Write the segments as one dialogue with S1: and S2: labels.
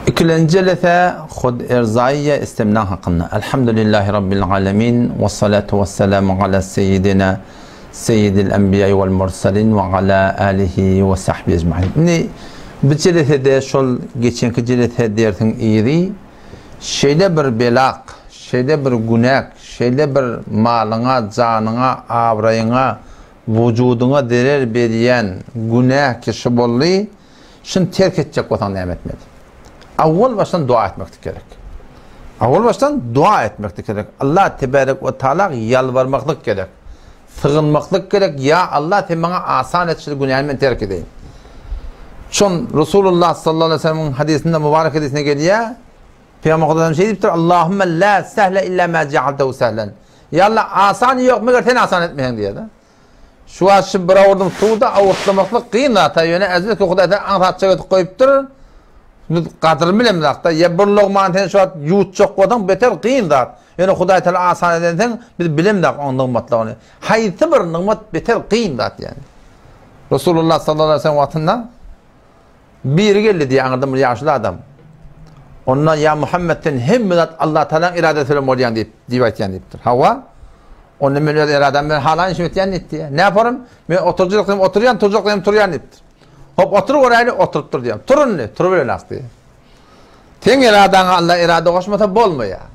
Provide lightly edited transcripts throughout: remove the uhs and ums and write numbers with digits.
S1: Ikilenji jelese Hud Erzaýyýa istemna hakynda. Elhamdülillahi Rabbil alemin we salatu we selamu ala seýidina seýidil enbiýai wal mursalin we ala alihi we sahbihi ecmain. Indi bu jelesede şol geçenki jelese dersiň yzy şeýle bir belak, şeýle bir günäk, şeýle bir malyňa, janyňa, abraýyňa, wujudyňa zerer berýän günä ki şu boldy, Şuny terk etjek bolsaň näme etmeli? Awwal başdan dua etmeklik gerek. Awwal başdan dua etmeklik gerek. Allah tebarek we taala ýalbarmaklyk gerek. Sygynmaklyk gerek. Ýa Allah sen maňa asan et şu günäni men terk edeýin. Şon Resulullah sallallahu aleyhi ve sellem'in hadisinde mübarek hadisine gelýär. Peygamber Hudaýam şeý diýipdir, Allahümme la sehle illa ma ja'altehu sehlen. Ýa Allah asan ýok meger sen asan etmeseň diýýär. Şu wagt şu bir awurdyň suwda awurtlamaklyk kyn zat-a, ýöne äziz ki Hudaý seni aňsatjak edip goýupdyr. Biz gadyryny bilemzok-da. Ýa bir lugmany sen şu wagt ýuwutjak bolsaň beter kyn zat. Ýöne Hudaý Taala asan edenseň biz bilemzok oň nygmatlygyny. Haýsy bir nygmat beter kyn zat ýani. Resulullah sallallahu aleyhi ve sellem wagtynda Biri geldi diýýär, aňyrdan bir ýaşuly adam. Onda ýa Muhammet sen hemme zat Allah Tagalaň iradesi bilen bolýan diýip, diýip aýtýan diýipdir. Hawa. Onda men öz eradam bilen halan işimi etýän diýipdi. Ne yaparym? Men oturjak diýip oturýan, turjak diýip turýan diýipdir. Hop otur göräýli, oturyp dur diýýär. Tur indi, turubilenok diýýär. Seň eradaňa Allah erada goşmasa bolmaýar.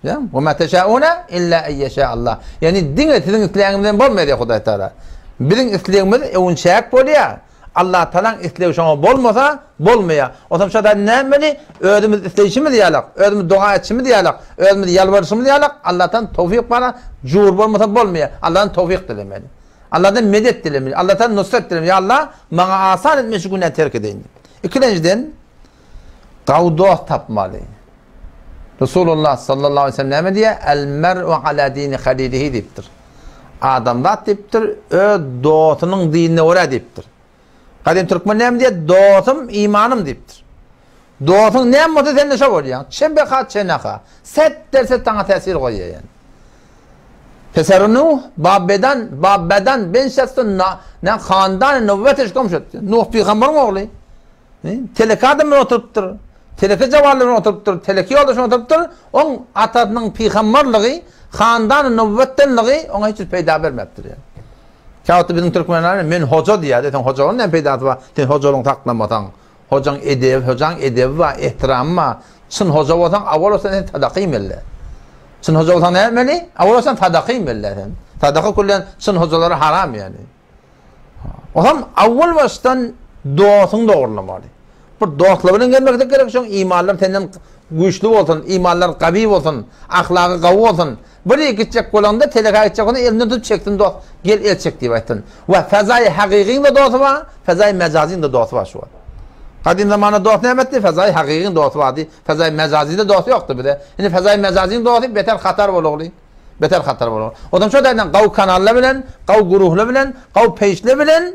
S1: Ýa, we ma teşauna illa en ýeşa Allah. Ýagny diňe siziň isleýäňiz bilen bolmaýar diýýär Hudaý Tagala. Biziň islegimiz öwünçäk bolýar. Allah Tagalaň islegi şoňa bolmasa, bolmaýar. Onsoň şo zat näme Özümiz isleýşimiz ýalak, özümiz doga etşimiz ýalak, özümiz ýalbaryşymyz ýalak, Allahdan towfyk bara jur bolmasa bolmaýar. Allahdan towfyk dilemeli. Allahdan medet dilemeli. Allahdan nusrat dilemeli. Ýa Allah, maňa asan et, men şu günäni terk edeýin diýip. Ikilenjiden, gawy dost tapmaly. Resulullah sallallahu aleyhi ve sellem näme diýýär? El mer'u ala dini halilihi diýipdir. Adamzat diýipdir, öz dostunyň dinine görä diýipdir. Gadym türkmen näme diýýär? Dostum imanym diýipdir. Dostuň näme bolsa sen de şo bolýaň. Çe beha çe naha. Set derse saňa täsir goýýar ýani. Peser Nuh Babbedan Babbedan ben şahsyn na na handan nüwwet gom şut. Nuh pygamberiň ogly. Teleke adam bilen oturypdyr. Teleke jawally bilen oturypdyr. Teleke ýoldaşy bilen oturypdyr. Oň atasynyň pygamberligi, handany nüwwetdenligi oňa hiç bir peýda bermepdir ýani. Käwagtda biziň türkmenler men hoja diýýär. Sen hojalygyň näme peýdasy bar? Sen hojalygyňy saklamasaň. Hojaň edebi, hojaň edebi bar, ehtiramy bar. Çyn hoja bolsaň, awal bolsa sen sadaka iýmeli. Çyn hoja bolsaň näme etmeli? Awal bolsa sadaka iýmeli sen. Sadaka küllen çyn hojalara haram ýani. Olam awwal başdan dostuň dogrulamaly. Bir dostlar bilen gelmeklik gerek, şoň imanlar senden güýçli bolsun, imanlar gawy bolsun, ahlagy gawy bolsun. Bir ýere gitjek bolanda, teleka gitjek bolanda elinden tutup çeksin dost, gel el çek diýip aýtsyn. We fezaýy hakykyň da dosty bar, fezaýy mejazyň da dosty bar şu wagt. Gadym zamanda dost näme etdi? Fezaýy hakykyň dosty bardy. Fezaýy mejazyda dost ýokdy bize. Indi fezaýy mejazyň dosty beter hatar bolugly. Beter hatar bolar. Ondan şo taýdan gawy kanallar bilen, gawy guruhlar bilen, gawy peýçler bilen,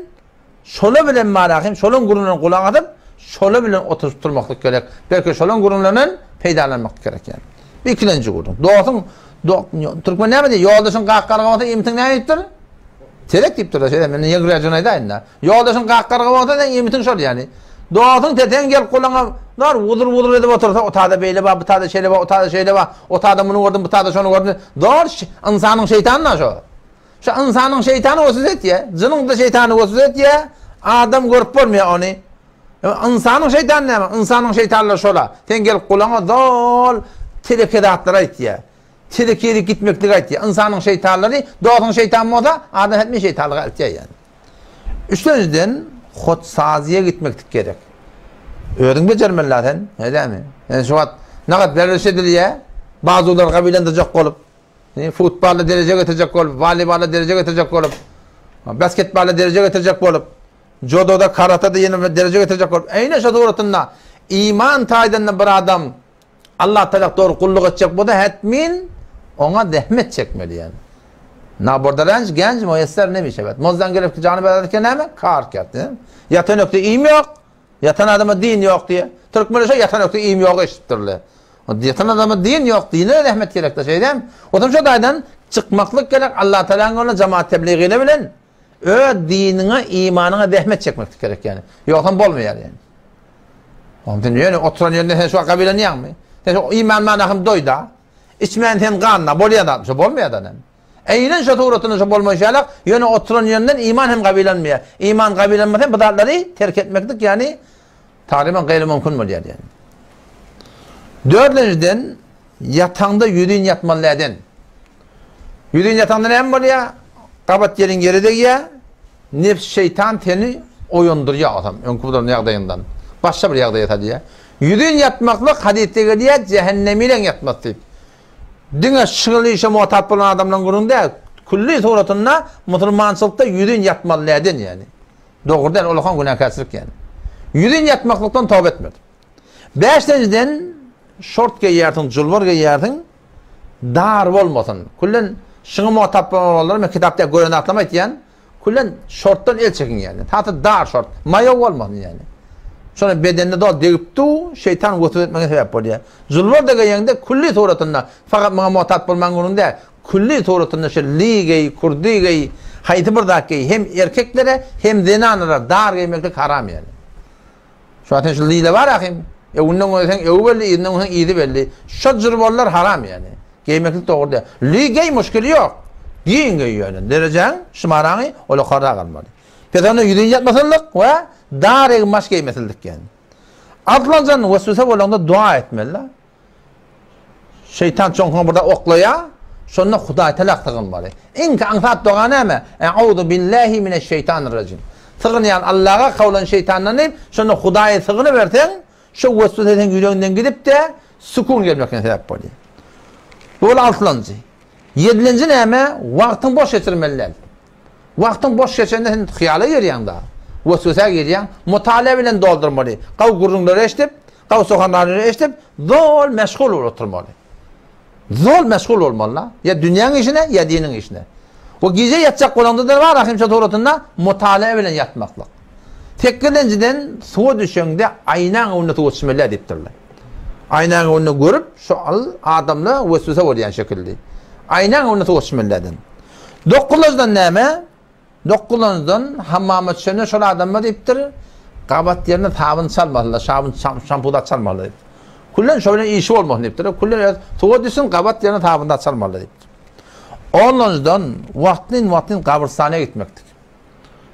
S1: şolar bilen marahim, şolaň gürrüňlerine gulak asyp, şolar bilen oturyp turmaklyk gerek. Belki şolaň gürrüňlerinden peýdalanmak gerek ýani. Bu ikilenji gürrüň. Dostuň do, türkmen näme diýýär? Ýoldaşyň gak garga bolsa iýmitiň näme diýipdir? Terek diýipdir. Şeýle men ýeňräjigini aýdaýyn-da. Ýoldaşyň gak garga bolsa seň iýmitiň şol ýani. Dostuň teteň gelip gulagyňa zor wudur-wudur edip otursa, o tada beýle bar, bu tada şeýle bar, o tada şeýle bar, o tada muny gördüm, bu tada şony gördüm. Zor ynsanyň şeýtany-da şo. Şo ynsanyň şeýtany weswese etýär. Jynyň-da şeýtany weswese etýär. Adam görüp bolmaýar ony. Ynsanyň şeýtany näme? Ynsanyň şeýtanlary şola. Sen gelip gulagyňa zol teleke zatlary aýtýar. Telekelik gitmekligi aýtýar. Ynsanyň şeýtanlary, dostuň şeýtan bolsa, adam hetmen şeýtanlyga eltýär ýani. Üçünjiden hotsaziýa gitmeklik gerek. Özüň bejermeli sen, nädämi? Yani şu wagt nagat werziş edilýär, bazular gabilendirjek bolup, futbolda dereje getirjek bolup, woleýbolda dereje getirjek bolup, basketbolda dereje getirjek bolup, judoda, karatada ýene bir dereje getirjek bolup, eýne şu suratynda iman taýdan bir adam Allah tarap dogry gulluk etjek bolsa hetmin oňa zähmet çekmeli ýani. Na borda renç genç muýesser nemişebet. Mozdan gelip jany berer näme? Kar kert. Ýatan ökde iým ýok. Ýatan adama din ýok diýe. Türkmenler şo ýatan ökde iým ýok eşitdirler. Ýatan adama din ýok, dine zähmet gerekde şeýdem. Otam şo daýdan çykmaklyk gerek Allah Tagalaň ýoluna jemaat tebligiyle bilen öz diniňe, imanyňa zähmet çekmeklik gerek ýani. Ýogsam bolmaýar ýani. Onda sen ýöne oturan ýerinde sen şu wagt gabylanýaňmy? Sen şu iýmän mana hem doýda. Içmän sen ganda, bolýan zatmy şo bolmaýar da näme. Eýnen şo suratynda şo bolmaýşy ýalak, ýöne oturan ýerinden iman hem gabylanmaýar. Iman gabylanmasa bu zatlary terk etmeklik ýani tagryban gaýry mümkin bolýar ýani. Dördünjiden ýataňda ýüzin ýatmaly näden? Ýüzin ýataňda näme bolýar? Gabat ýeriň ýere degýär. Nebs şeýtan seni oýandyrýar osam öňki bolan ýagdaýyňdan başga bir ýagdaýa salýar. Ýüzin ýatmaklyk hadysda gelýär jähennemileň ýatmasy diýip. Diňe şygyl işe muhatap bolan adamlaryň gürrüňi däl, külli suratynda musulmançylykda ýüzin ýatmaly näden ýani. Dogry däl olakan günäkärçilik ýani. Ýüzin ýatmaklykdan toba etmeli. Bäşinjiden şort geýýärsiň, julbar geýýärsiň, dar bolmasyn. Küllen şyňa muhatap bolan oglanlara men kitapda gören zatlarymy aýtýan. Küllen şortdan el çekiň ýani. Taty dar şort, maýo bolmasyn ýani. Şona bedenine doly degip du, şeýtan weswese etmegine sebäp bolýar. Julbar-da geýeňde külli suratynda, fakat muňa muhatap bolmaň gürrüň däl, külli suratynda şu li geý, kurdi geý, haýsy bir zat geý, hem erkeklere, hem zenanlara dar geýmeklik haram ýani. Şu wagt sen şu lile bar ahim. Öňünden görseň öwi belli, yzyndan görseň yzy belli. Şo jyrbollar haram ýani. Geýmeklik dogry däl. Li geý muşkili ýok. Giň geý ýöne. Derejäň, şymaraňy ol ýokarrak almaly. Pes onda ýüzin ýatmasyzlyk we dar egin-baş geýmesizlik ýani. Aslanjan weswese bolanda dua etmeli. Şeýtan çoňkuňa bir zat oklaýar, şonda Hudaýtala sygynmaly. Iň aňsat doga näme? E'uzu billahi mineşşeýtanirrajim. Sygynýan Allaha kowlan şeýtandan diýip, şonda Hudaýa sygynyberseň, şo weswese seň ýüregiňden gidip-de, sükun gelmekine sebäp bolýar. Bu bol altynjy. Ýedilenji näme? Wagtyň boş geçirmeli däl. Wagtyň boş geçende sen hyýala girýäň-da, weswesä girýäň. Mutala bilen doldurmaly. Gawy gürrüňleri eşidip, gawy sohanlarlary eşidip, zol meşgul bolup oturmaly. Zol meşgul bolmaly-da. Ýa dünýäň işine, ýa diniň işine. We gije ýatjak bolaňda-da bar ahimsa suratynda mutala bilen ýatmaklyk. Sekizinjiden suwa düşeňde aýnaň öňünde suwa düşmeli diýipdirler. Aýnaň öňünde görüp, şu adamlar weswese bolýan şekilli. Aýnaň öňünde suwa düşmeli diýen. Dokuzynjydan näme? Dokuzynjydan hammama düşende şol adamlar diýipdir, gabat ýerine sabyn çalmalylar, şabyn şampun çalmalylar diýipdir. Küllen şo bilen işi bolmasyn diýipdir. Küllen öz suwa düşsün, gabat ýerine sabyn da çalmalylar diýipdir. Onunjydan wagtlyn-wagtlyn gabrystana gitmeklik.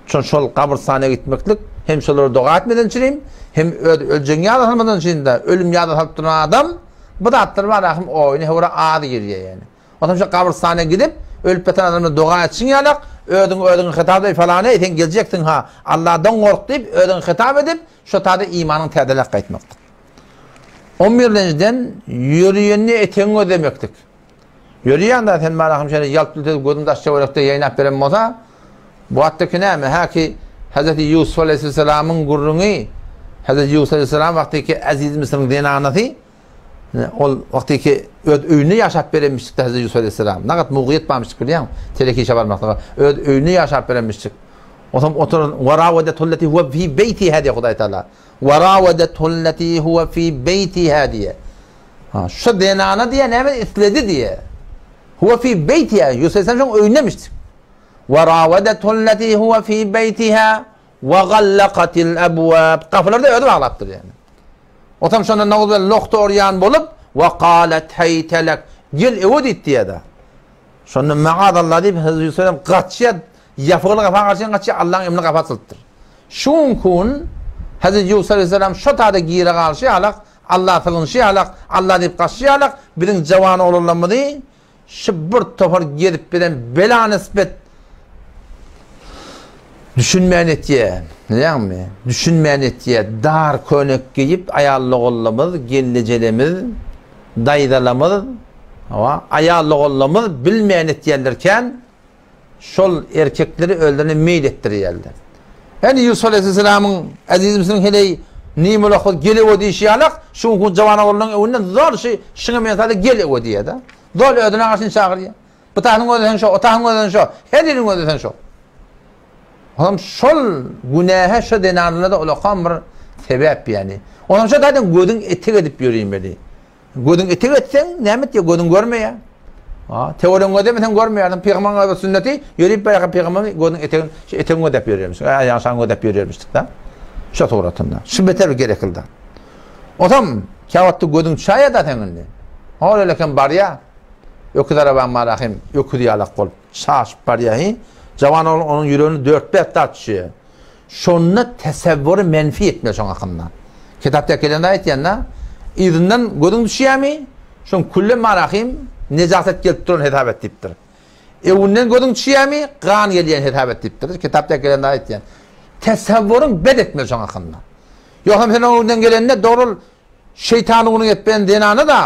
S1: Şol şol gabrystana gitmeklik hem şolara doga etmeden çirim, hem öz öljegiň ýada salmadan çirim-de, ölüm ýada salyp duran adam bu zatlar bar ahym oýny höwre az girýär ýani. Onsoň şo gabrystana gidip, ölüp ýatan adamlara doga etşiň ýalak, özüňi özüňe hitap edip, falany, sen geljeksiň ha, Alladan gork diýip, özüňe hitap edip, şo taýda imanyň täzeläp gaýtmakdyr. On birlenjiden, ýörýände etegiňi gözlemeklik. Ýörýän-de sen maňa hem şeýle ýalt-ýult edip gözüň daş töwerekde ýaýnap beren bolsa, bu atdaky näme? Häki Hezreti Ýusup aleýhissalamyň gürrüňi, Hezreti Ýusup aleýhissalam wagtyky Eziz Müsüriň zenanasy, Ol wagtyky öz öýünde ýaşap berenmişdik-de Hezreti Ýusup aleýhissalam. Nagat mugyýet barmyşdyk bilýäň, telek işe barmaklyga. Öz öýünde ýaşap berenmişdik. Onsoň oturan we rawadetulleti huwe fi beýtiha diýýär Hudaý Taala. We rawadetulleti huwe fi beýtiha diýýär. Ha, şu zenana diýýär näme isledi diýýär. Huwe fi beýtiha, Ýusup aleýhissalam şoň öýündemişdik. We rawadetulleti huwe fi beýtiha we gallakatil ebwab. Gapylary-da özi baglapdyr ýani. Otam şonda naguz bilen lohta orýan bolup, Wa galet heýtelek, gel öwe diýip diýýär-de. Şonda maazallah diýip Hezreti Ýusup hem gaçýar, ýapygyly gapa garşy gaçýar, Allahyň emrine gapa açylypdyr. Şu gün Hezreti Ýusup aleyhisselam şo taýda gire galyşy ýalak, Allaha sygynşy ýalak, Allah diýip gaçşy ýalak, biziň jawan oglanlarymyzy Şu bir topar gezip bilen bela nisbet düşünmän etýä. Bilýäňmi? Düşünmän etýä. Dar könek geýip aýal-ogullarymyz, gelnejelerimiz, daýzalarymyz, hawa, aýal-ogullarymyz bilmän etýärler kän. Şol erkekleri özlerine meýil etdirýärler. Ýani Ýusup aleýhissalamyň Ezizimiziniň heleý Nimulahuz gel öwe diýşi ýalak, şu günki jawan oglunyň öňünden zol şu şyňa men sada gel öwe diýýär-de. Zol özüne garşy çagyrýar. Bu tahyň özi sen şo, o tahyň özi sen şo, her ýeriň özi sen şo. Olam şol günähe şo zenanlarda ulakan bir sebäp ýani. Olam şo taýdan gözüň etek edip ýöriýmeli. Gözüň etek etseň, näme etýär? Gözüň görmeýär. Ha, töweregiňi gözlemeseň görmeýärsiň. Pygambaryň öz sünneti, ýörüp barýarka pygamberiň gözüň etegini, şu etegini gözläp ýörýärmiş. Aýagyň şagyny gözläp ýörýärmişdik-de. Şu suratynda. Şu beter bir gerekli-de. Otam, käwagtda gözüň çaýa-da seň indi. Hol elekem barýa, öküz arabaň bar ahym, öküz ýalak bolup, çaşyp barýa hi. Jawan oglan onuň ýüregine dört-bäş zat düşýär. Şonda tesewwury menfi etmeli şoň hakynda. Kitapda gelende aýtýan-da, yzyndan gözüň düşýärmi, şoň küllem bar ahym, nejasat gelip duran hesap et diýipdir. Öňünden gözüň düşýärmi, gan gelýän hesap et diýipdir. Kitapda gelende aýtýan. Tesewwuryň bet etmeli şoň hakynda. Ýogsam sen oň öňünden gelende dogry ol şeýtanyň unuň etmeýän zenany-da,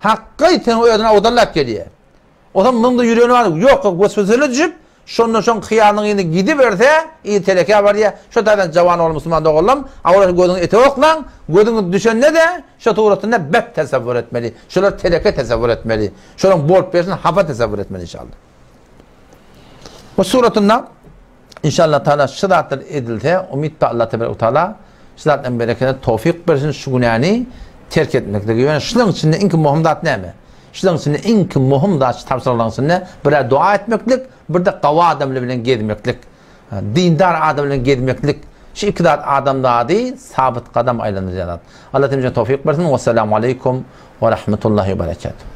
S1: hakky seniň özüni awdallap gelýär. Ozam munuň-da ýüregine bar, ýok, weswesele düşüp, şondan soň hyýalynyň yzyna gidiberse, yzy telekä barýar. Şo taýdan jawan oglan musulman doganlam, awraty gözüňi ete oklaň, gözüňiz düşende-de, şo suratynda bet tesewwür etmeli. Şolar teleke tesewwür etmeli. Şolaryň bolup berşini hapa tesewwür etmeli inşallah. Bu suratynda inşallah taala şu zatlar edilse, umyt bar Allah tebarek taala şu zatlaryň bereketine towfik bersin şu günäni terk etmeklige. Ýöne şularyň içinde iň möhüm zat näme? Şularyň içinde iň möhüm zat şu tabşyryklaryň içinde bir-ä dua etmeklik, bir-de gawy adamlar bilen gezmeklik. Dindar adam bilen gezmeklik. Şu iki zat adamzady sabyt gadam aýlandyrýan zat. Allah hemmämize towfik bersin. Wessalamu aleýkum we rahmetullahi we berekatuh.